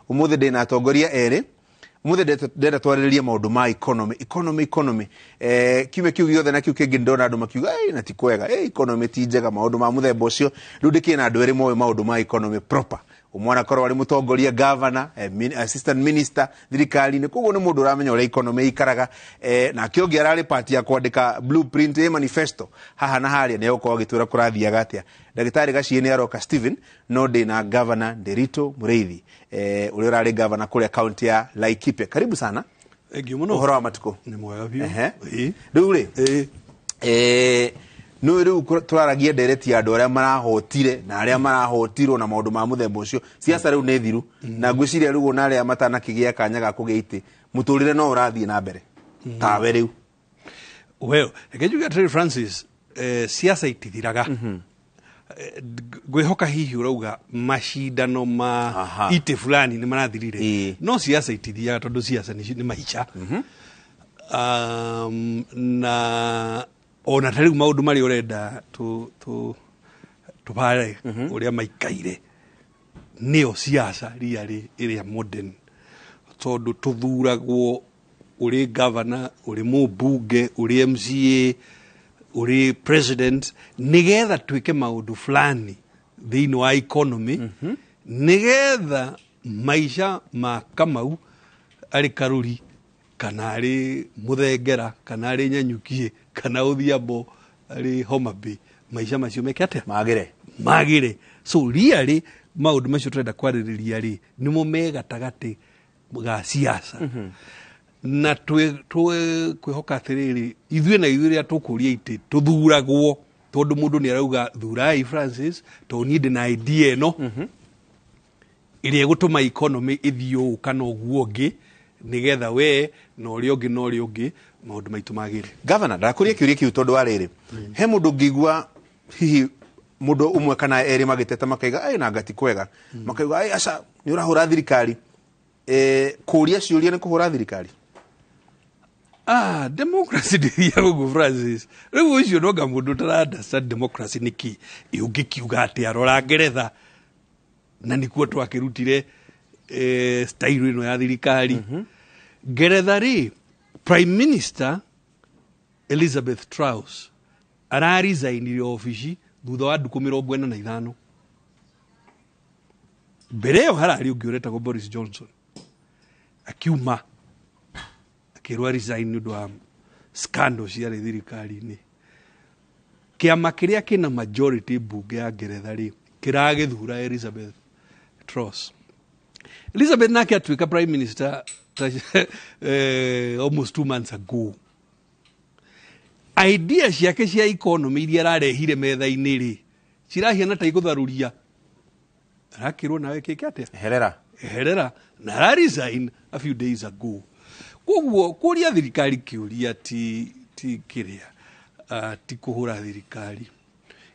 Umuthi ndina atongoria eri. Umuthi ndenda twarĩrĩrie maũndũ ma economy, economy, economy. Kiumia kĩu gĩothe na kĩu kĩngĩ ndona andũ makiuga, "Ĩ, na ti kwega, ĩ, economy ti njega," maũndũ ma mũthemba ũcio. Rĩu ndĩkĩrĩ na andũ erĩ moĩ maũndũ ma economy proper. Ũmwe anakorwo arĩ mũtongoria, governor, assistant minister thirikari-inĩ, koguo nĩ mũndũ ũramenya ũrĩa economy ikaraga, nake ũngĩ ararĩ part ya kwandĩka blueprint, ĩ, manifesto haha na harĩa, nĩ egũkorwo agĩtwĩra kũrathiaga atĩa. Ndagĩtarĩ Gaciĩ nĩ aroka, Stephen, no ndĩna Governor Nderitu Mũrĩithi, ũrĩa ũrarĩ governor kũrĩa kaunti ya Laikipia. Karibu sana. Thank you mũno. Ũhoro wa matukũ? Nĩ mwega biũ. Ehe. Rĩu rĩ, nĩ rĩu tũraragia ndereti ya andũ arĩa marahotire na arĩa marahotirwo na maũndũ ma mũthemba ũcio. Siasa rĩu nĩ thiru, na ngwĩciria rĩu ona arĩa matanakĩgĩa kanya ga kũgĩa itĩ, mũtũrĩre no ũrathiĩ na mbere tawe rĩu. Well, reke njuge atĩrĩrĩ, Francis, siasa itithiraga. Ngwĩhoka hihi ũrauga macindano ma itĩ fulani nĩ marathirire. No siasa itithiaga, tondũ siasa nĩ maica. Na ona ta rĩu maũndũ marĩa ũrenda tũbare ũrĩa maikaire nĩyo siasa riarĩ ĩrĩa modern, tondũ tũthuragwo ũrĩ governor, ũrĩ mũmbunge, ũrĩ MCA, ũrĩ president, nĩgetha twĩke maũndũ fulani thĩinĩ wa economy, nĩgetha maica ma Kamau arĩ Karuri kana arĩ Mũthengera kana arĩ Nyanyukie kana Ũthiambo arĩ Homa Bay, maica macio meke atĩa? Magĩre. Magĩre. So really maũndũ macio tũrenda kwarĩrĩria rĩ, nĩmo me gatagatĩ ga siasa, na twĩ kwĩhoka atĩrĩrĩ, ithuĩ na ithuĩ rĩrĩa tũkũria itĩ tũthuragwo tondũ mũndũ nĩ arauga, "Thurai Francis tondũ niĩ ndĩ na idea ĩno ĩrĩa ĩgũtũma economy ĩthiĩ ũũ kana ũguo ũngĩ, nĩgetha we na ũrĩa ũngĩ na ũrĩa ũngĩ maũndũ maitũ magĩre." Gavana, ndakũria kĩũria kĩu tondũ wa rĩrĩ, he mũndũ ũngĩigua hihi mũndũ ũmwe kana erĩ magĩteta makaiga, "Ĩ, na ngati kwega," makaiga, "Ĩ, aca, nĩ ũrahũra thirikari." Kũria ciũria nĩ kũhũra thirikari? Ah, democracy ndĩthiaga ũguo, Francis. Rĩu ũcio nonga mũndũ ũtara understand democracy nĩ kĩ. Ĩ, ũngĩkiuga atĩ arora Ngeretha na nĩkuo twakĩrutire style ĩno ya thirikari. Ngeretha rĩ, Prime Minister Elizabeth Truss araresignire obici thutha wa ndukũ 45. Mbere ĩyo hararĩ ũngĩ ũretagwo Boris Johnson, akiuma akĩrwo resign nĩ ũndũ wa scandal ciarĩ thirikari-inĩ. Kĩama kĩrĩa kĩna majority mbunge ya Ngeretha rĩ, kĩragĩthura Elizabeth Truss. Elizabeth nake atuĩka prime minister almost 2 months ago. Idea ciake cia economy iria ararehire metha-inĩ rĩ, cirahiana ta igũtharũria. Arakĩrwo, "Nawe kĩke atĩa?" Herera. "Eherera." Na ara resign a few days ago. Koguo kũria thirikari kĩũria ti kĩrĩa, ti kũhũra thirikari.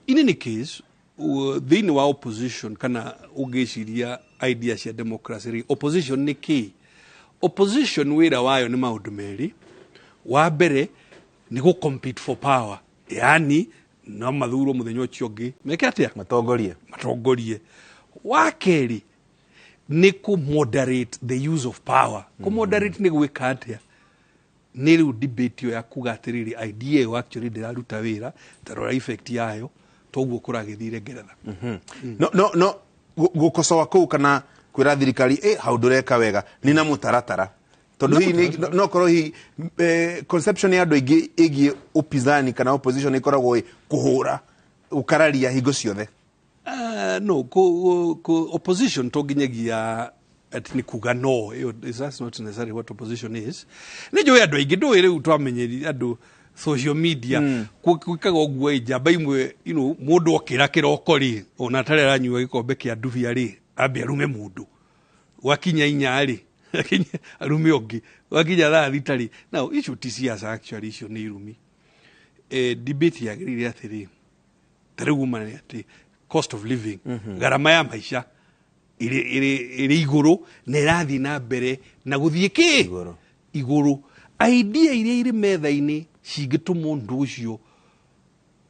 In any case, thĩinĩ wa opposition, kana ũngĩciria idea cia democracy rĩ, opposition nĩ kĩ? Opposition wĩra wayo nĩ maũndũ merĩ. Wa mbere nĩ gũ compete for power, yani no mathurwo mũthenya ũcio ũngĩ meke atĩa? Matongorie. Matongorie. Wa kerĩ nĩ kũ moderate the use of power. Kũ moderate nĩ gwĩka atĩa? Nĩ rĩu debate ĩyo ya kuga atĩrĩrĩ, idea ĩyo actually ndĩraruta wĩra, ta rora effect yayo. Toguo kũragĩthire Ngeretha. No gũkocoa kũu kana kwĩra thirikari, "Ĩ, hau ndũreka wega," nĩ na mũtaratara, tondũ hihi no korwo hihi conception ya andũ aingĩ ĩgiĩ upinzani kana opposition ĩkoragwo ĩ kũhũra, gũkararia hingo ciothe. No opposition to nginyagia ati nĩ kuga no ĩyo, that's not necessarily what opposition is. Nĩ njũĩ andũ aingĩ, ndũĩ rĩu twamenyeri andũ social media gwĩkaga ũguo. Ĩ njamba imwe, mũndũ okĩra kĩroko rĩ, ona atarĩ aranyua gĩkombe kĩa ndubia rĩ, ambe arume mũndũ. Gwakinya 4 rĩ, arume ũngĩ. Gwakinya thaa 6 rĩ. Now icio ti siasa actually, icio nĩ irumi. Debate yagĩrĩire atĩrĩ, ta rĩu uma nĩ atĩ cost of living, gharama ya maica ĩrĩ igũrũ na ĩrathiĩ na mbere na gũthiĩ kĩ? Igũrũ. Igũrũ. Idea iria irĩ metha-inĩ cingĩtũma ũndũ ũcio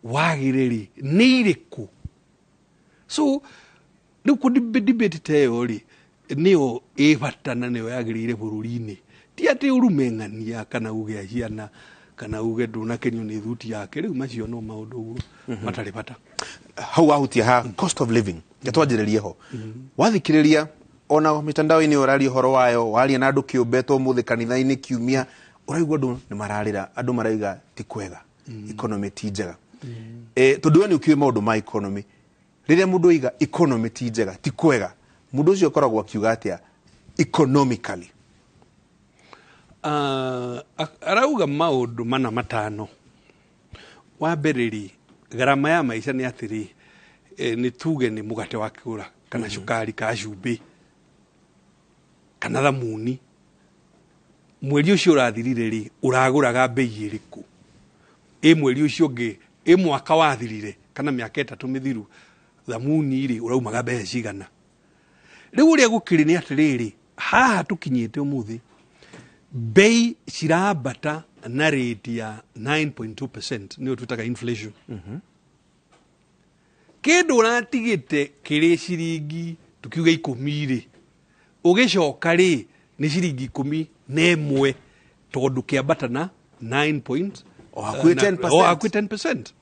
wagĩre rĩ, nĩ irĩkũ? So rĩu kũ debate ta ĩyo rĩ, nĩyo ĩ bata na nĩyo yagĩrĩire bũrũri-inĩ. Ti atĩ ũrume ng'ania kana uge aciana kana uge ndũnakenio nĩ thuti yake. Rĩu macio no maũndũ ũguo matarĩ bata. Hau wahutia ha cost of living, twanjĩrĩrie ho. Wathikĩrĩria ona mitandao-inĩ ũraria ũhoro wayo, waria na andũ kĩũmbe to mũthĩ kanitha-inĩ kiumia, ũraigua andũ nĩ mararĩra, andũ marauga ti kwega, economy ti njega. Tondũ we nĩ ũkĩũĩ maũndũ ma economy, rĩrĩa mũndũ oiga economy ti njega, ti kwega, mũndũ ũcio akoragwo akiuga atĩa economically? Arauga maũndũ mana matano. Wa mbere rĩ, gharama ya maica nĩ atĩrĩ, nĩ tuge nĩ mũgate wa kĩgũra kana cukari ka cumbĩ kana thamuni, mweri ũcio ũrathirire rĩ, ũragũraga mbei ĩrĩkũ? Ĩ mweri ũcio ũngĩ, ĩ mwaka wathirire kana mĩaka 3 mĩthiru, thamuni rĩ ũraumaga mbeca cigana? Rĩu ũrĩa gũkĩrĩ nĩ atĩrĩrĩ, haha tũkinyĩte ũmũthĩ bei cirambata na rate ya 9.2%, nĩyo twĩtaga inflation. Kĩndũ ũratigĩte kĩrĩ ciringi tukiuge 10 rĩ, ũgĩcoka rĩ nĩ ciringi 11 tondũ kĩambata na 9 point O hakuhĩ 10%. O hakuhĩ 10%.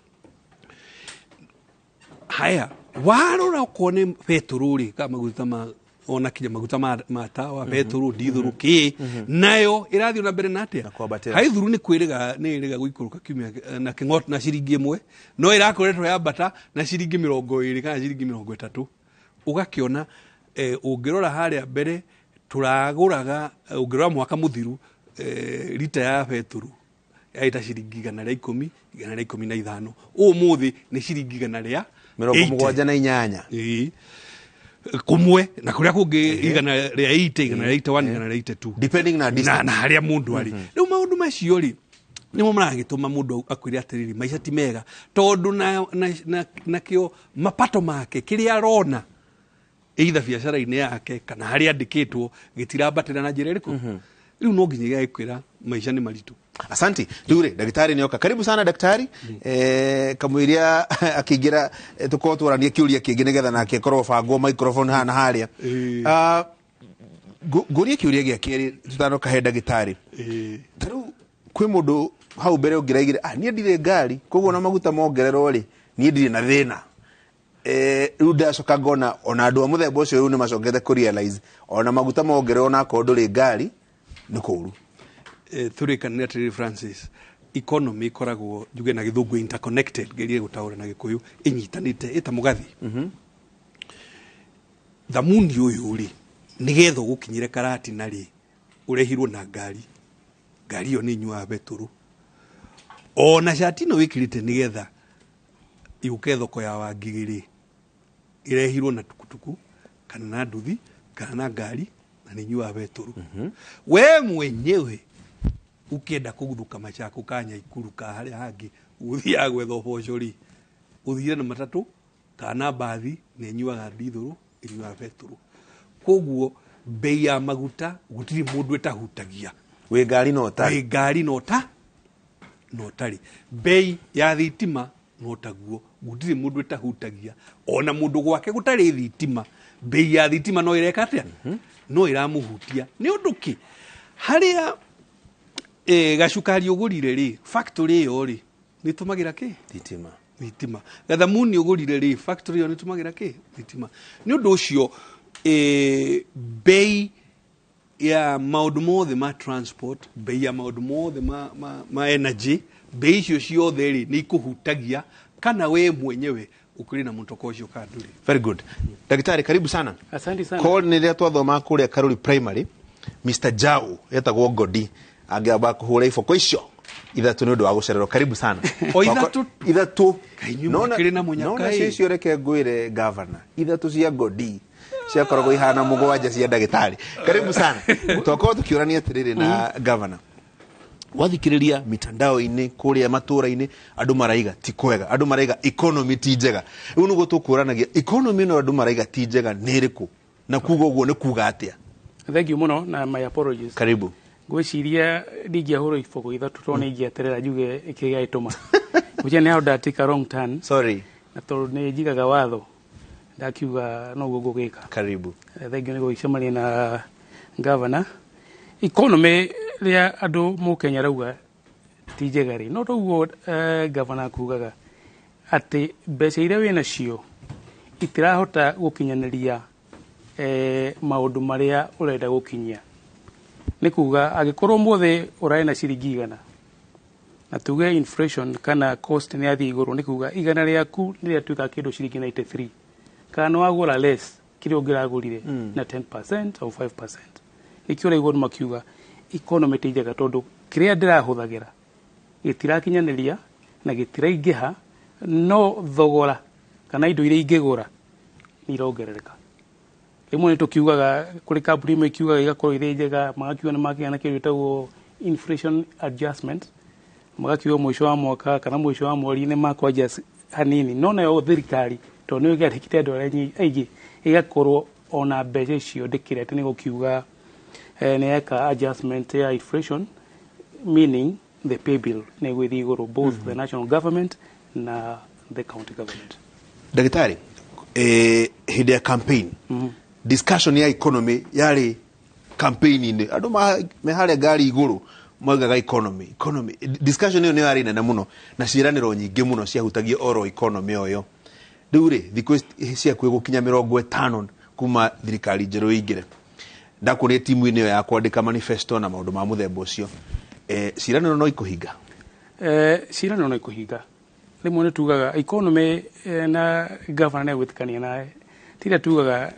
Haya, warora okorwo nĩ betũrũ rĩ, kana maguta ma ona kinya maguta ma tawa, betũrũ, ndithũrũ, kĩ, nayo ĩrathiĩ na mbere na atĩa? Na kwambatĩra. Haithuru nĩ kwĩrĩga, nĩ ĩrĩga gũikũrũka kiumia na kĩng'oto na ciringi 1, no ĩrakoretwo yambata na ciringi 20 kana ciringi 30. Ũgakĩona, ũngĩrora harĩa mbere tũragũraga, ũngĩrora mwaka mũthiru, rita ya betũrũ yarĩ ta ciringi 110, 115. Ũmũthĩ nĩ ciringi igana rĩa mĩrongo eighty. mũgwanja na inyanya. Ĩĩ. Kũmwe na kũrĩa kũngĩ igana rĩa eighty, igana rĩa eighty one, igana rĩa eighty two. Depending na distance. Na harĩa mũndũ arĩ. Rĩu maũndũ macio rĩ, nĩmo maragĩtũma mũndũ akwĩre atĩrĩrĩ, maica ti mega, tondũ nakĩo mapato make kĩrĩa arona either biacara-inĩ yake kana harĩa andĩkĩtwo gĩtirambatĩra na njĩra ĩrĩkũ. Rĩu no nginya gĩgagĩkwĩra maica nĩ maritũ. Asante. Rĩu rĩ, ndagĩtarĩ nĩoka. Karibu sana daktari. Kamũiria akĩingĩra, tũkorwo twaranie kĩũria kĩngĩ nĩgetha nake akorwo bangwo microphone haha na harĩa. Ngũrie kĩũria gĩa kerĩ tũtanoka he ndagĩtarĩ. Ta rĩu kwĩ mũndũ hau mbere ũngĩraigire, niĩ ndirĩ ngari, koguo na maguta mongererwo rĩ, niĩ ndirĩ na thĩna. Rĩu ndacoka ngona ona andũ a mũthemba ũcio rĩu nĩ macokete kũ realize ona maguta mongererwo na akorwo ndũrĩ ngari nĩ kũũru. Tũrĩkanĩre atĩrĩrĩ Francis, economy ĩkoragwo njuge na gĩthũngũ interconnected, ngerie gũtaũra na gĩkũyũ, ĩnyitanĩte ĩta mũgathĩ. Thamuni ũyũ rĩ, nĩgetha ũgũkinyĩre karatina rĩ, ũrehirwo na ngari. Ngari ĩyo nĩ ĩnyuaga betũrũ. Ona cati ĩno wĩkĩrĩte nĩgetha yũke thoko ya Wangigĩ rĩ, ĩrehirwo na tukutuku kana na nduthi kana na ngari na nĩ ĩnyuaga betũrũ. We mwenyewe ũkĩenda kũguthũka Machako ka Nyaikuru ka harĩa hangĩ ũthiaga gwetha ũboco rĩ, ũthire na matatũ kana na mbathi na ĩnyuaga ndithũrũ, ĩnyuaga betũrũ. Koguo bei ya maguta gũtirĩ mũndũ ĩtahutagia. Wĩ ngari no ũtarĩ. Wĩ ngari no no ũtarĩ. Bei ya thitima no taguo, gũtirĩ mũndũ ĩtahutagia. Ona mũndũ gwake gũtarĩ thitima, bei ya thitima no ĩreka atĩa? No ĩramũhutia. Nĩ ũndũ kĩ? Harĩa, gacukari ũgũrire rĩ, factory ĩyo rĩ, nĩ ĩtũmagĩra kĩ? Thitima. Thitima. Gathamuni ũgũrire rĩ, factory ĩyo nĩ ĩtũmagĩra kĩ? Thitima. Nĩ ũndũ ũcio, bei ya maũndũ mothe ma transport, bei ya maũndũ mothe ma energy, bei icio ciothe rĩ, nĩ ikũhutagia kana we mwenyewe ũkĩrĩ na mũtoko ũcio kana ndũrĩ. Very good. Daktari, karibu sana. Asante sana. Call nĩ rĩrĩa twathoma kũrĩa Karuri Primary, Mr. Jau etagwo Ngodi, angĩamba kũhũra iboko icio ithatũ nĩ ũndũ wa gũcererwo. Karibu sana. O ithatũ? Ithatũ. Kaĩ inyuĩ mũkĩrĩ na mũnyaka Nona ĩ? cio reke ngwĩre governor, ithatũ cia Ngodi ciakoragwo ihana mũgwanja cia ndagĩtarĩ. Karibu sana. Twakorwo tũkĩũrania atĩrĩrĩ na governor, wathikĩrĩria mitandao-inĩ kũrĩa matũra-inĩ andũ maraiga ti kwega, andũ maraiga economy ti njega. Rĩu nĩguo tũkũranagia economy ĩno andũ maraiga ti njega nĩ ĩrĩkũ, na kuga ũguo nĩ kuga atĩa? Thank you mũno na my apologies. Karibu. Ngwĩciria ndingĩahũrwo iboko ithatũ tondũ nĩ ingĩeterera njuge kĩrĩa gĩatũma. Ngwĩciria nĩ hau ndatika wrong turn. Sorry. Na tondũ nĩ njigaga watho. Ndakiuga noguo ngũgĩka. Karibu. Thengiũ nĩ gũgĩcemania na governor. Economy rĩa andũ mũkenya rauga ti njega rĩ, no toguo governor akugaga atĩ mbeca iria wĩ nacio itirahota gũkinyanĩria maũndũ marĩa ũrenda gũkinyia. Nĩ kuga angĩkorwo ũmũthĩ ũrarĩ na ciringi 100 na tuge inflation kana cost nĩ yathiĩ igũrũ, nĩ kuga 100 rĩaku nĩ rĩatuĩka kĩndũ ciringi 93, kana nĩ wagũra less kĩrĩa ũngĩragũrire na 10% or 5%. Nĩkĩo ũraigua andũ makiuga economy ti njega, tondũ kĩrĩa ndĩrahũthagĩra gĩtirakinyanĩria na gĩtiraingĩha, no thogora kana indo iria ingĩgũra nĩ irongerereka. Rĩmwe nĩ tũkiugaga kũrĩ kambuni imwe ikiugaga igakorwo irĩ njega, magakiuga nĩ makĩgĩa na kĩndũ gĩtagwo inflation adjustment, magakiuga mũico wa mwaka kana mũico wa mweri nĩ makũ adjust hanini, no nayo thirikari tondũ nĩyo ĩgĩandĩkĩte andũ arĩa aingĩ ĩgakorwo ona mbeca icio ndĩkĩrĩ atĩ nĩ gũkiuga nĩ yeka adjustment ya inflation, meaning the pay bill nĩ ĩgũthiĩ igũrũ, both the national government na the county government. Ndagĩtarĩ, hĩndĩ ya campaign discussion ya economy yarĩ campaign-inĩ, andũ me harĩa ngari igũrũ maugaga economy, economy. Discussion ĩyo nĩ yarĩ nene mũno na ciĩranĩro nyingĩ mũno ciahutagia oro economy ũyũ. Rĩu rĩ, thikũ ciakuhĩ gũkinya 50 kuma thirikari njerũ ĩingĩre, ndakuonire timu-inĩ ĩyo ya kwandĩka manifesto na maũndũ ma mũthemba ũcio. Ciĩranĩro no ikũhinga? Ciĩranĩro no ikũhinga. Rĩmwe nĩ tugaga economy na governor nĩ egwĩtĩkania nawe, tiria tugaga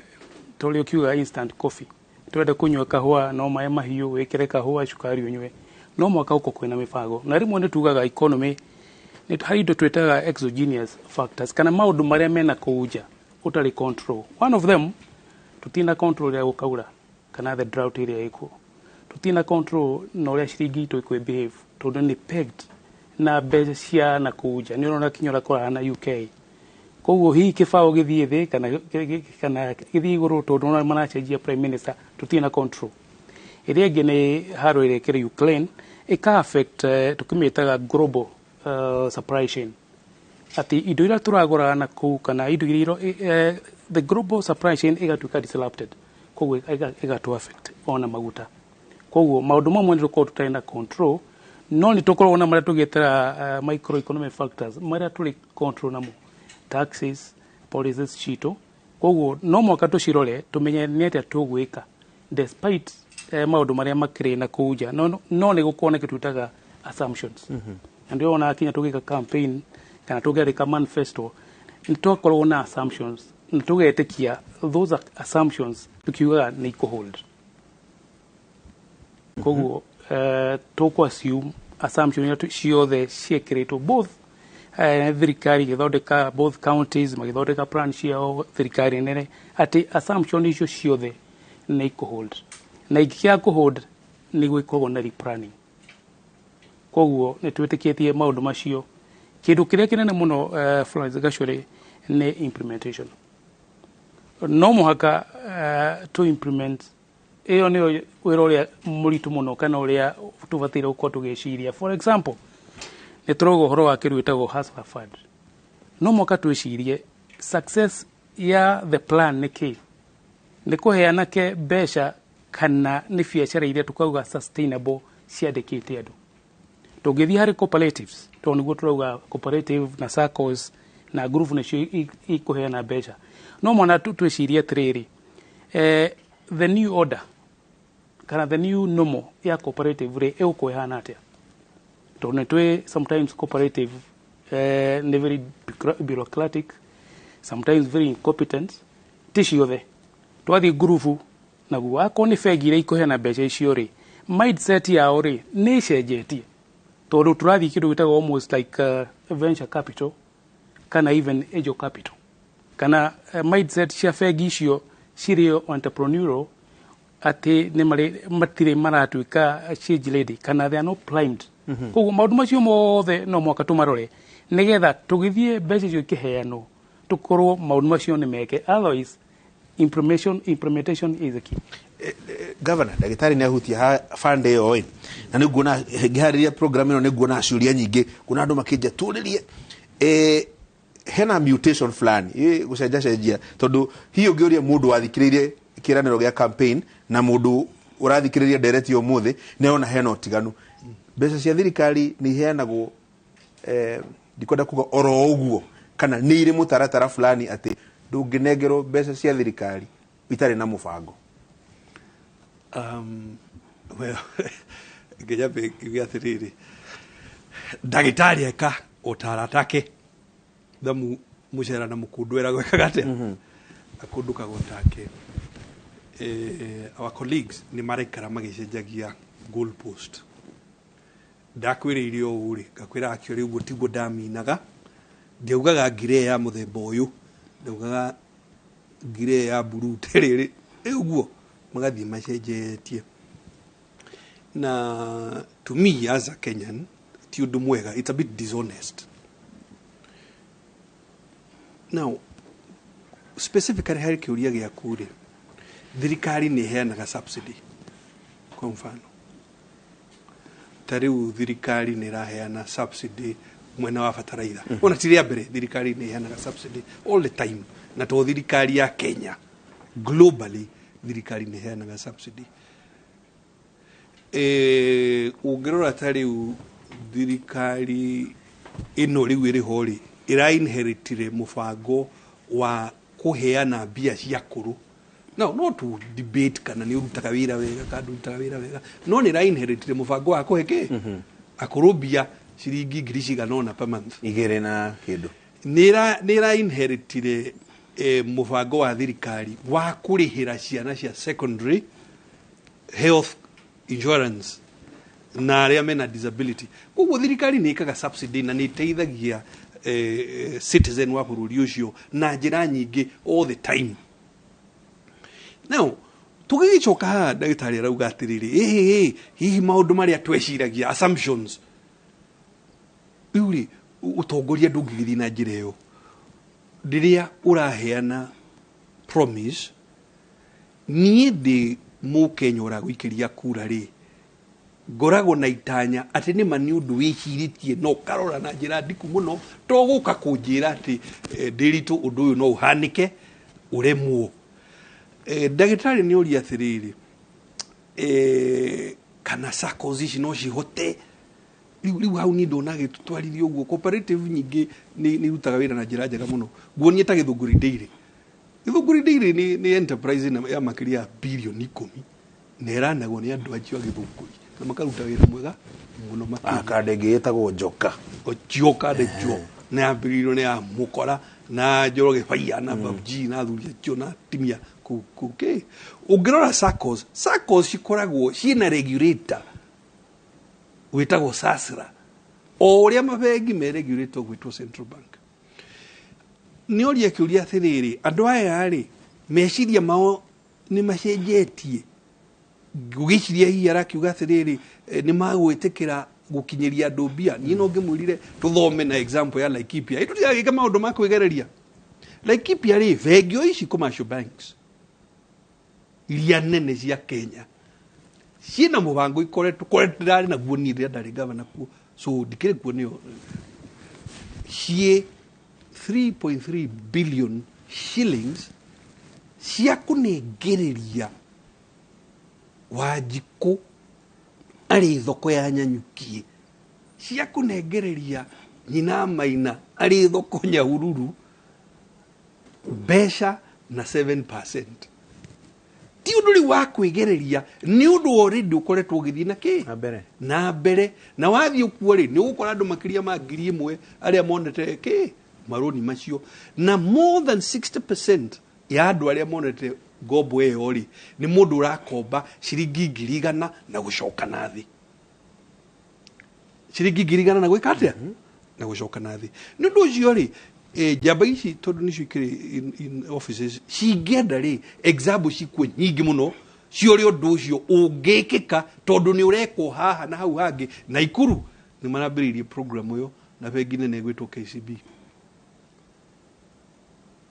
tũrĩa ũkiuga instant coffee, twende kũnyua kahũa no maĩ mahiũ wĩkĩre kahũa cukari ũnyue, no mwaka ũko kwĩna mĩbango. Na rĩmwe nĩ tugaga economy nĩ harĩ indo twĩtaga exogenous factors kana maũndũ marĩa mena kũu nja ũtarĩ control. One of them, tũtina control ya gũkaura kana the drought ĩrĩa ĩkuo, tũtina control na ũrĩa ciringi itũ ĩkwĩ behave tondũ nĩ pegged na mbeca cia na kũu nja. Nĩ ũrona kinya ũrĩa kũrahana UK, koguo hihi kĩbaũ gĩthiĩ thĩ kana gĩthiĩ igũrũ tondũ nĩ maracenjia prime minister, tũtirĩ na control. Ĩrĩa ĩngĩ nĩ haro ĩrĩa ĩkĩrĩ Ukraine ĩka affect tũkĩmĩtaga global supply chain, atĩ indo iria tũragũraga na kũu kana indo iria the global supply chain ĩgatuĩka disrupted, koguo ĩgatũ affect ona maguta. Koguo maũndũ mamwe nĩ tũkoragwo tũtarĩ na control, no nĩ tũkoragwo na marĩa tũgĩtaga microeconomic factors marĩa tũrĩ control namo, taxes, policies citũ. Koguo no mũhaka tũcirore tũmenye nĩ atĩa tũgwĩka despite maũndũ marĩa makĩrĩ na kũu nja, no nĩ gũkorwo na kĩndũ twĩtaga assumptions. Na ndio ona kinya tũgĩka campaign kana tũgĩandĩka manifesto nĩ twakoragwo na assumptions na tũgetĩkia those assumptions tukiugaga nĩ ikũhold. Koguo tũkũ assume assumption iria ciothe ciĩkĩrĩtwo both thirikari ĩgĩthondeka, both counties magĩthondeka plan ciao, thirikari nene, atĩ assumption icio ciothe nĩ ikũhold, na ingĩkĩaga kũhold nĩ gwĩkagwo na replanning. Koguo nĩ twĩtĩkĩtie maũndũ macio. Kĩndũ kĩrĩa kĩnene mũno, Florence Gachuri, nĩ implementation. No mũhaka to implement, ĩyo nĩyo wĩra ũrĩa mũritũ mũno kana ũrĩa tũbataire gũkorwo tũgĩciria. For example, nĩ tũrauga ũhoro wa kĩndũ gĩtagwo Hustler Fund. No mũhaka twĩcirie success ya the plan nĩ kĩ, nĩ kũhe anake mbeca kana nĩ biacara iria tukauga sustainable ciandĩkĩte andũ. Tũngĩthiĩ harĩ cooperatives, tondũ nĩguo tũrauga cooperative na SACCOs na group nĩcio ikũheana mbeca, no mwana twĩcirie atĩrĩrĩ, the new order kana the new normal ya cooperative rĩ ĩgũkorwo ĩhana atĩa, tondũ nĩ twĩ sometimes cooperative nĩ very bureaucratic, sometimes very incompetent, ti ciothe. Twathiĩ ngurubu naguo akorwo nĩ bengi iria ikũheana mbeca icio rĩ, mindset yao rĩ nĩ ĩcenjetie, tondũ tũrathiĩ kĩndũ gĩtagwo almost like venture capital kana even angel capital, kana mindset cia bengi icio cirĩ entrepreneurial, atĩ nĩ marĩ matirĩ maratuĩka change lady kana they are not primed. Koguo maũndũ macio mothe no mũhaka tũmarore nĩgetha tũgĩthiĩ mbeca icio ikĩheanwo tũkorwo maũndũ macio nĩ meke, otherwise implementation is the key. Governor, ndagĩtarĩ nĩ ahutia ha fund ĩyo ĩ, na nĩ nguona ngĩharĩria program ĩno nĩ nguona ciũria nyingĩ, nguona andũ makĩnja tũrĩrie Hena mutation fulani ĩ gũcenjacenjia, tondũ hihi ũngĩũria mũndũ wathikĩrĩirie kĩranĩro gĩa campaign na mũndũ ũrathikĩrĩria ndereti ũmũthĩ, nĩ arona hena ũtiganu. Mbeca cia thirikari nĩ iheanagwo, ndikwenda kuga oro ũguo, kana nĩ irĩ mũtaratara fulani atĩ ndũngĩnengerwo mbeca cia thirikari itarĩ na mũbango? Well, nginya ngiuge atĩrĩrĩ, ndagĩtarĩ eka ũtaratake thamu mũcera na mũkũndũ eragwo ekaga atĩa, akũndũkaga otake. Our colleagues nĩ maraikara magĩcenjagia goal post. Ndakwĩrĩire ũũ rĩ, ngakwĩra akĩũrĩ ũguo tiguo ndaminaga. Ndiaugaga ngire ya mũthemba ũyũ, ndaugaga ngire ya blue terĩrĩ ũguo, magathiĩ macenjetie. Na to me as a Kenyan, ti ũndũ mwega, it's a bit dishonest. Now, specifically harĩ kĩũria gĩaku rĩ, thirikari nĩ ĩheanaga subsidy. Kwa mfano, ta rĩu thirikari nĩ ĩraheana subsidy mwena wa bataraitha. Ona ti rĩa mbere, thirikari nĩ ĩheanaga subsidy all the time, na to thirikari ya Kenya, globally thirikari nĩ ĩheanaga subsidy. Ũngĩrora ta rĩu thirikari ĩno rĩu ĩrĩ ho rĩ, ĩra-inheritire mũbango wa kũheana mbia cia kũrũ. No no to debate kana nĩ ũrutaga wĩra wega kana ndũrutaga wĩra wega, no nĩ ĩra-inheritire mũbango wa kũhe kĩ akũrũ mbia ciringi ngiri cigana ũna per month. Igĩrĩ na kĩndũ. Nĩ ĩra-inheritire mũbango wa thirikari wa kũrĩhĩra ciana cia secondary health insurance na arĩa mena disability. Koguo thirikari nĩ ĩkaga subsidy na nĩ ĩteithagia citizen wa bũrũri ũcio na njĩra nyingĩ all the time. Now tũgĩgĩcoka haha, ndagĩtarĩ arauga atĩrĩrĩ, ĩhĩ, hihi maũndũ marĩa tweciragia, assumptions rĩu rĩ, ũtongoria ndũngĩgĩthiĩ na njĩra ĩyo rĩrĩa ũraheana promise. Niĩ ndĩ mũkenya ũragũikĩria kura rĩ, ngoragwo na itanya atĩ nĩma nĩ ũndũ wĩcirĩtie na ũkarora na njĩra ndiku mũno, to gũka kũnjĩra atĩ ndĩritũ ũndũ ũyũ no ũhanĩke ũremwo. Ndagĩtarĩ nĩ ũria atĩrĩrĩ, kana SACCOs ici no cihote rĩu hau niĩ ndona gĩtwarithia ũguo. Cooperative nyingĩ nĩ irutaga wĩra na njĩra njega mũno. Nguonie ta Gĩthũngũri Dairy. Gĩthũngũri Dairy nĩ enterprise ya makĩria ya birioni 10, na ĩranagwo nĩ andũ acio a Gĩthũngũri na makaruta wĩra mwega mũno makĩria. Akanda ĩngĩ ĩtagwo Njoka. Njoka ndejo na yambĩrĩirio nĩ ya Mũkora na Njoroge Baiya na Babji na athuri acio na atumia kũu kĩ. Ũngĩrora SACCOs, SACCOs cikoragwo ciĩna regulator wĩtagwo SASRA, o ũrĩa mabengi me regulator gwĩtwo Central Bank. Nĩ ũria kĩũria atĩrĩrĩ, andũ aya rĩ, meciria mao nĩ macenjetie? Ngũgĩciria hihi arakiuga atĩrĩrĩ, nĩ magwĩtĩkĩra gũkinyĩria andũ mbia. Niĩ no ngĩmwĩrire tũthome na example ya Laikipia. Ĩ tũtiragĩka maũndũ ma kwĩgereria. Laikipia rĩ, bengi o ici commercial banks iria nene cia Kenya ciĩna mũbango ikoretwo koretwo ndarĩ naguo niĩ rĩrĩa ndarĩ gavana kuo, so ndikĩrĩ kuo, nĩyo ciĩ 3.3 billion shillings cia kũnengereria Wanjikũ arĩ thoko ya Nyanyukie, cia kũnengereria nyina Maina arĩ thoko Nyahururu mbeca na 7%. Ti ũndũ rĩu wa kwĩgereria, nĩ ũndũ already ũkoretwo ũgĩthiĩ na kĩ Na mbere. Na mbere. Na wathiĩ kuo rĩ, nĩ ũgũkora andũ makĩria ma 1,000 arĩa monete kĩ marũni macio, na more than 60% ya andũ arĩa monete ngombo ĩyo rĩ, nĩ mũndũ ũrakomba ciringi 100,000 na gũcoka na thĩ, ciringi 100,000 na gwĩka atĩa, na gũcoka na thĩ. Nĩ ũndũ ũcio rĩ, njamba ici tondũ nĩcio ikĩrĩ in offices cingĩenda rĩ, example cikuo nyingĩ mũno cia ũrĩa ũndũ ũcio ũngĩkĩka, tondũ nĩ ũrekwo haha na hau hangĩ. Na Ikuru nĩ marambĩrĩirie program ĩyo na bengi nene ĩgwĩtwo KCB,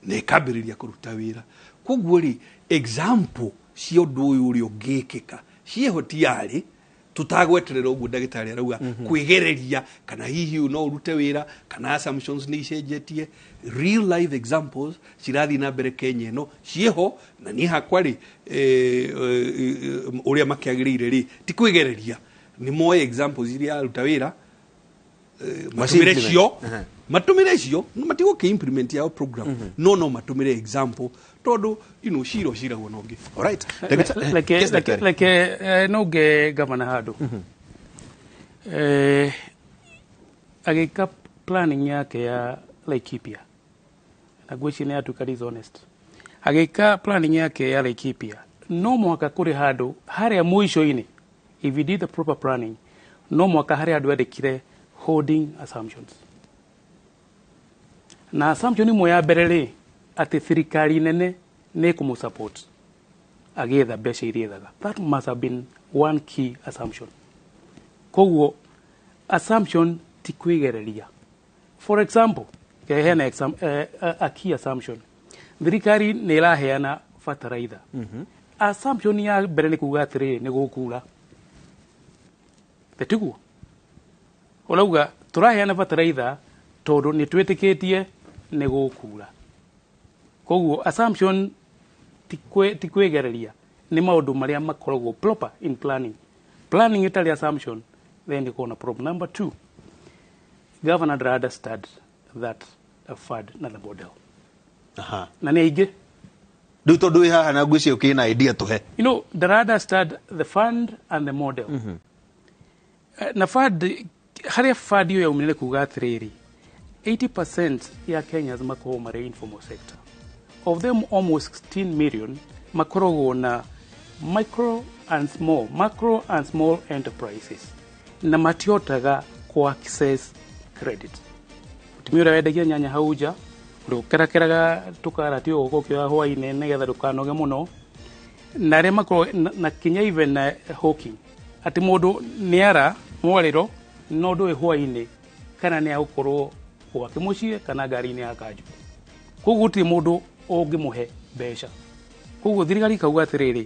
na ĩkambĩrĩria kũruta wĩra. Koguo rĩ, example cia ũndũ ũyũ ũrĩa ũngĩkĩka ciĩho, tiarĩ Tutagweterera ũguo ndagĩtarĩ arauga kwĩgereria kana hihi no ũrute wĩra kana assumptions nĩ icenjetie. Real life examples cirathiĩ na mbere Kenya ĩno ciĩho, na niĩ hakwa rĩ, ũrĩa makĩagĩrĩire rĩ, ti kwĩgereria, nĩ moe examples iria aruta wĩra, matũmĩre cio. Matũmĩre cio, matigũkĩ implement yao program, no matũmĩre example tondũ cira ũciragwo na ũngĩ. Alright. Reke Yes, daktari. Reke no nge gavana handũ agĩka planning yake ya Laikipia, na ngwĩciria nĩ atuĩka dishonest agĩka planning yake ya Laikipia. No mũhaka kũrĩ handũ harĩa mũico-inĩ, if you did the proper planning, no mũhaka harĩa andũ andĩkire holding assumptions, na assumption imwe ya mbere rĩ, atĩ thirikari nene nĩ ĩkũmũ-support agĩetha mbeca iria ethaga. That must have been one key assumption. Koguo assumption ti kwĩgereria. For example, heana a key assumption, thirikari nĩ ĩraheana fertilizer. Assumption ya mbere nĩ kuga atĩrĩrĩ, nĩ gũkura, tiguo ũrauga tũraheana fertilizer tondũ nĩ twĩtĩkĩtie nĩ gũkura. Koguo assumption ti kwĩgereria, nĩ maũndũ marĩa makoragwo proper in planning. Planning ĩtarĩ assumption, then ĩkoragwo na problem. Number two, governor ndara understand that a fund na the model. Na nĩ aingĩ. Rĩu tondũ wĩ haha na ngwĩciria ũkĩrĩ na idea tũhe. Ndara understand the fund and the model. Na fund, harĩa fund ĩyo yaumire kuga atĩrĩrĩ, 80% ya Kenyans makoragwo marĩ informal sector. Of them, almost 16 million makoragwo na micro and small, macro and small enterprises, na matihotaga ku access credit. Mũtumia ũrĩa wendagia nyanya hau nja, ũrĩa ũkerakeraga tũkarati ũgũka ũkĩoya hwaĩ-inĩ nĩgetha ndũkanoge mũno, na arĩa makoragwo na kinya even na hawking, atĩ mũndũ nĩ ara mwarĩro no ndũĩ hwaĩ-inĩ kana nĩ agũkorwo gwake mũciĩ kana ngari-inĩ ya kanjũ. Koguo gũtirĩ mũndũ ũngĩmũhe mbeca. Koguo thirikari ikauga atĩrĩrĩ,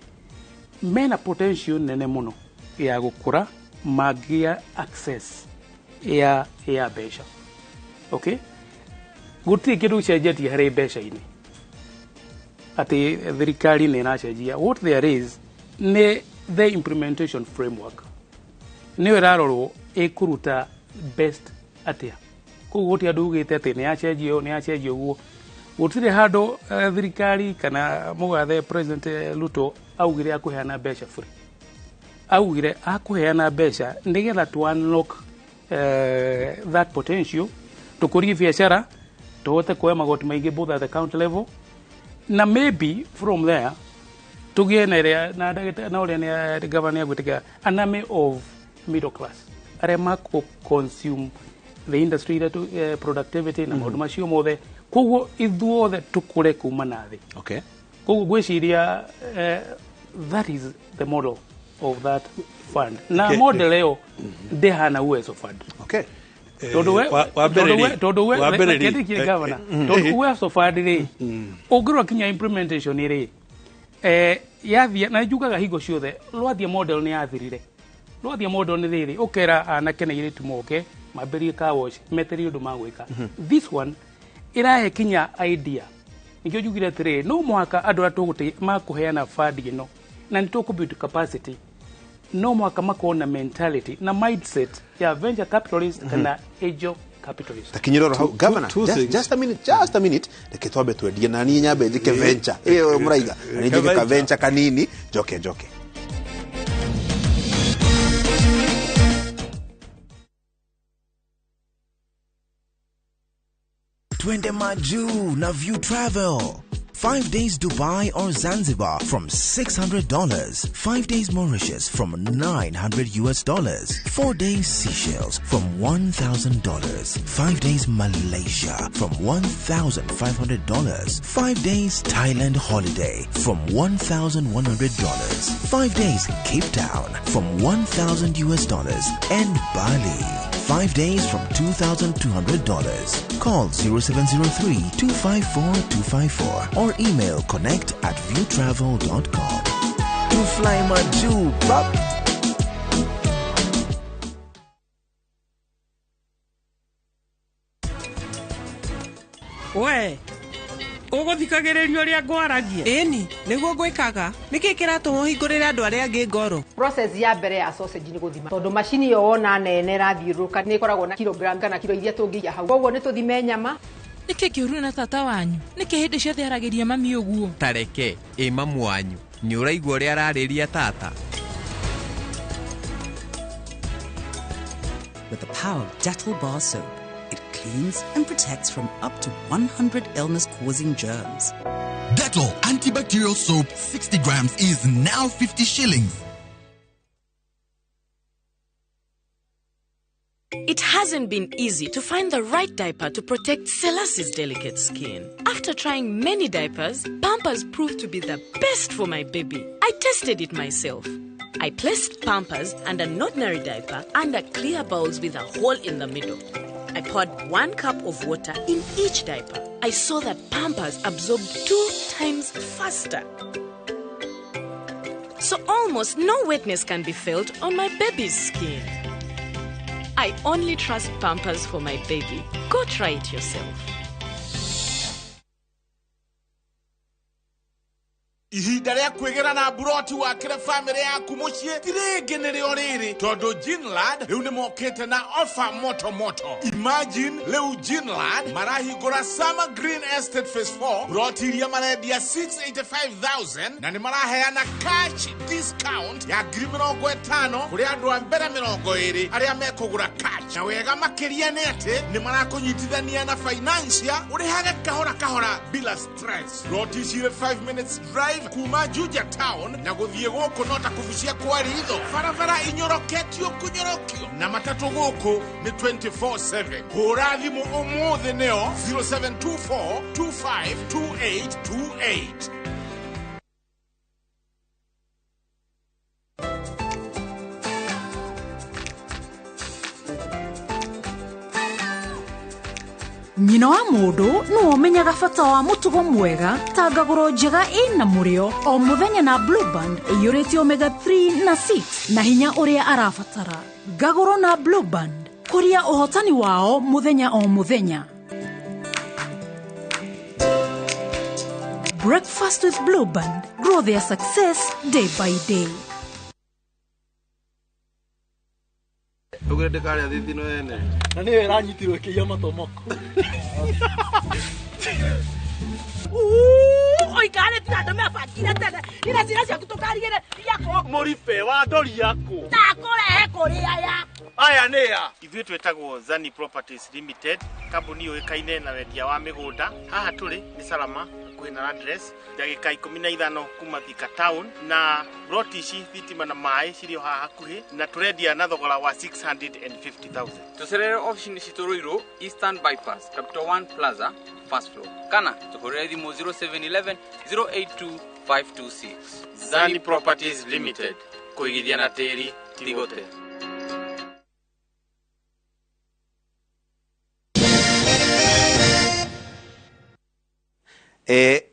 mena potential nene mũno ya gũkũra mangĩa access ya mbeca. Okay, gũtirĩ kĩndũ gĩcenjetie harĩ mbeca-inĩ atĩ thirikari nĩ ĩracenjia. What there is nĩ the implementation framework nĩyo ĩrarorwo ĩkũruta best atĩa. Koguo gũtirĩ andũ ugĩte atĩ nĩ yacenjia ũũ, nĩ yacenjia ũguo. Gũtirĩ handũ thirikari kana mũgathe President Ruto augire akũheana mbeca free. Augire akũheana mbeca nĩgetha to unlock that potential, tũkũrie biacara, tũhote kuoya magoti maingĩ both at the county level, na maybe from there tũgĩe na ĩrĩa na na ũrĩa nĩ governor nĩ agwĩtĩka an army of middle class arĩa makũ consume the industry ĩrĩa productivity na maũndũ macio mothe. Koguo ithuothe tũkũre kuma na thĩ. Koguo ngwĩciria that is the model of that fund, na model ĩyo ndĩhana Uwezo Fund. Tondũ we Wa mbere tondũ we rĩ, tondũ we wa mbere rĩ, reke governor, tondũ Uwezo Fund rĩ, ũngĩrora kinya implementation rĩ, yathiĩ na njugaga hingo ciothe rwathia model nĩ yathirire. Rwathia model nĩ rĩrĩ ũkera anake na airĩtu moke mambĩrĩrie car wash, metereire ũndũ magwĩka. This one ĩrahe kinya idea. Nĩkĩo njugire atĩrĩrĩ, no mũhaka andũ arĩa tũgũte makũheana fund ĩno na nĩ tũkũ build capacity, no mũhaka makorwo na mentality na mindset ya venture capitalist kana angel capitalist. Takinyĩra oro hau, governor. Two Just, things. just a minute, just a minute. Reke twambe twendie na niĩ nyambe njĩke venture ĩyo mũraiga, na niĩ njĩke ka venture kanini, njoke njoke. Twende Majuu na View Travel. 5 days Dubai or Zanzibar from $600. 5 days Mauritius from $900. 4 days Seychelles from $1,000. 5 days Malaysia from $1,500. 5 days Thailand holiday from $1,100. 5 days Cape Town from $1,000 and Bali. 5 days from $2,200. Call 0703 254 254 or email connect@viewtravel.com. To fly Majuu, bap. We ũgũthikagĩrĩria ũrĩa ngwaragia? Ĩni, nĩguo ngwĩkaga. Nĩkĩ kĩratũma ũhingũrĩre andũ arĩa angĩ ngoro? Process ya mbere ya sausage nĩ gũthima, tondũ macini ĩyo wona nene ĩrathiũrũrũka nĩ ĩkoragwo na kilogram kana kilo iria tũngĩiya hau. Koguo nĩ tũthime nyama. Nĩkĩ kĩũru na tata wanyu? Nĩkĩ hĩndĩ ciothe aragĩria mami ũguo? Tareke ĩ mamu wanyu, nĩ ũraigua ũrĩa ararĩria tata? With the power of Dettol bar soap, it cleans and protects from up to 100 illness-causing germs. Dettol antibacterial soap 60 grams is now 50 shillings. It hasn't been easy to find the right diaper to protect Selassie's delicate skin. After trying many diapers, Pampers proved to be the best for my baby. I tested it myself. I placed Pampers and an ordinary diaper under clear bowls with a hole in the middle. I poured 1 cup of water in each diaper. I saw that Pampers absorbed 2 times faster. So almost no wetness can be felt on my baby's skin. I only trust Pampers for my baby. Go try it yourself. Ihinda rĩa kwĩgĩra na mburoti wakĩre bamĩrĩ yaku mũciĩ ti rĩngĩ nĩrĩo rĩrĩ, tondũ Ginland rĩu nĩ mokĩte na offer moto moto. Imagine rĩu Ginland marahingũra Summer Green Estate Phase 4, mburoti iria marendia 685,000 na nĩ maraheana cash discount ya ngiri mĩrongo ĩtano kũrĩ andũ a mbere 20 arĩa mekũgũra cash. Na wega makĩria nĩ atĩ nĩ marakũnyitithania na financier ũrĩhage kahora kahora bila stress. Mburoti cirĩ 5 minutes drive kuma Juja town na gũthiĩ gũkũ no ta kũbucia kwa ritho, barabara inyoroketio kũnyorokio na matatũ gũkũ nĩ 24/7. Hũra thimũ ũmũthĩ nĩo 0724 252828. Nyina wa mũndũ nĩwe ũmenyaga bata wa mũtugo mwega ta ngagũro njega ĩna mũrĩo o mũthenya na Blue Band ĩiyũrĩte omega 3 na 6 na hinya ũrĩa arabatara. Ngagũro na Blue Band, kũria ũhotani wao mũthenya o mũthenya. Breakfast with Blue Band, grow their success day by day. Ugire ndĩkarĩa thithino ene. Na nĩyo ĩranyitirwo ĩkĩiya matomoko. Oikare tiga andũ mebangire tene. Ira ciana ciaku tũkarigĩre iria Mũribe wa ndori yaku. Ndakũrehe kũrĩ aya. Aya nĩ a? Ithuĩ twĩtagwo Zani Properties Limited, kambuni yũĩkaine na wendia wa mĩgũnda. Haha tũrĩ nĩ Salama hakuhĩ na address ndagĩka 15 kuma Thika town, na ploti ici thitima na maĩ cirĩ o haha hakuhĩ, na tũrendia na thogora wa 650,000. Tũcerere ofici-inĩ citũ Ruiru, Eastern Bypass, Capital One Plaza, first floor, kana tũhũrĩre thimũ 0711 082 526. Zani Properties Limited, kũigithia na tĩri ti gũte.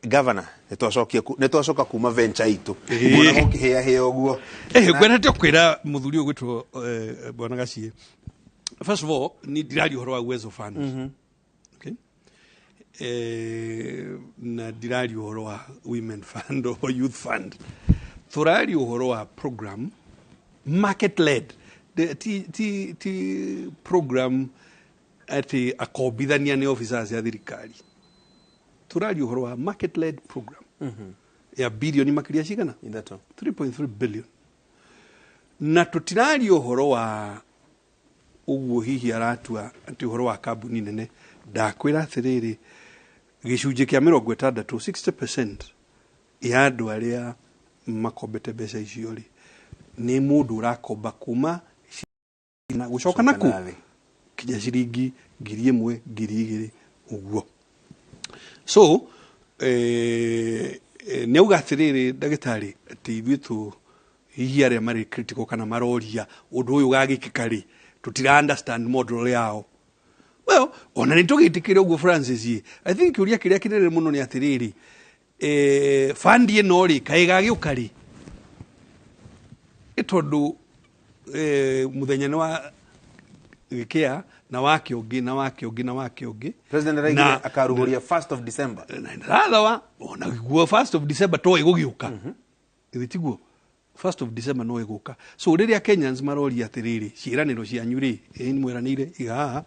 Governor, nĩtwacoka kuma venture itũ. Kuona gũkĩhĩahĩa ũguo. Ngwendete kwĩra mũthuri ũyũ gwĩtwo Bwana Gaciĩ. First of all, ni ndiraria ũhoro wa Uwezo Fund. Okay. Na ndiraria ũhoro wa Women Fund or Youth Fund. Tũraria ũhoro wa program market led. Ti program atĩ akombithania nĩ officers ya thirikari. Tũraria ũhoro wa market led program ya bilioni makĩria cigana? 3.3 billion. Na tũtiraria ũhoro wa ũguo hihi aratua atĩ ũhoro wa kambuni nene. Ndakwĩra atĩrĩrĩ, gĩcunjĩ kĩa 60, 60% ya andũ arĩa makombete mbeca icio rĩ, nĩ mũndũ ũrakomba kuma na gũcoka naku kinya ciringi 1,000, 2,000 ũguo. So nĩ auga atĩrĩrĩ ndagĩtarĩ atĩ ithuĩ tũ hihi arĩa marĩ critical kana maroria ũndũ ũyũ ũgagĩkĩka rĩ, tũtira understand model yao. Well, ona nĩ tũgĩtĩkĩre ũguo Francis, I think kĩũria kĩrĩa kĩnene mũno nĩ atĩrĩrĩ, fund ĩno rĩ, kaĩ ĩgagĩũka rĩ? Ĩ tondũ mũthenya nĩ wa Gĩkĩa na wake ũngĩ na wake ũngĩ na wake ũngĩ. President araigire akaruguria 1st of December. Rathawa ona guo 1st of December to ĩgũgĩũka, githĩ tiguo? 1st of December no ĩgũka. So rĩrĩa Kenyans maroria atĩrĩrĩ, ciĩranĩro cianyu rĩ, ĩ mwĩranĩire iga haha,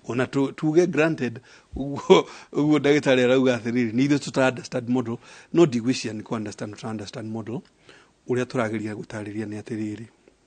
ona tuge granted ũguo ũguo ndagĩtarĩ arauga atĩrĩrĩ, nĩ ithuĩ tũta understand model, no ndigwĩciria nĩ kũ understand, tũta understand model. Ũrĩa tũrageria gũtarĩria nĩ atĩrĩrĩ,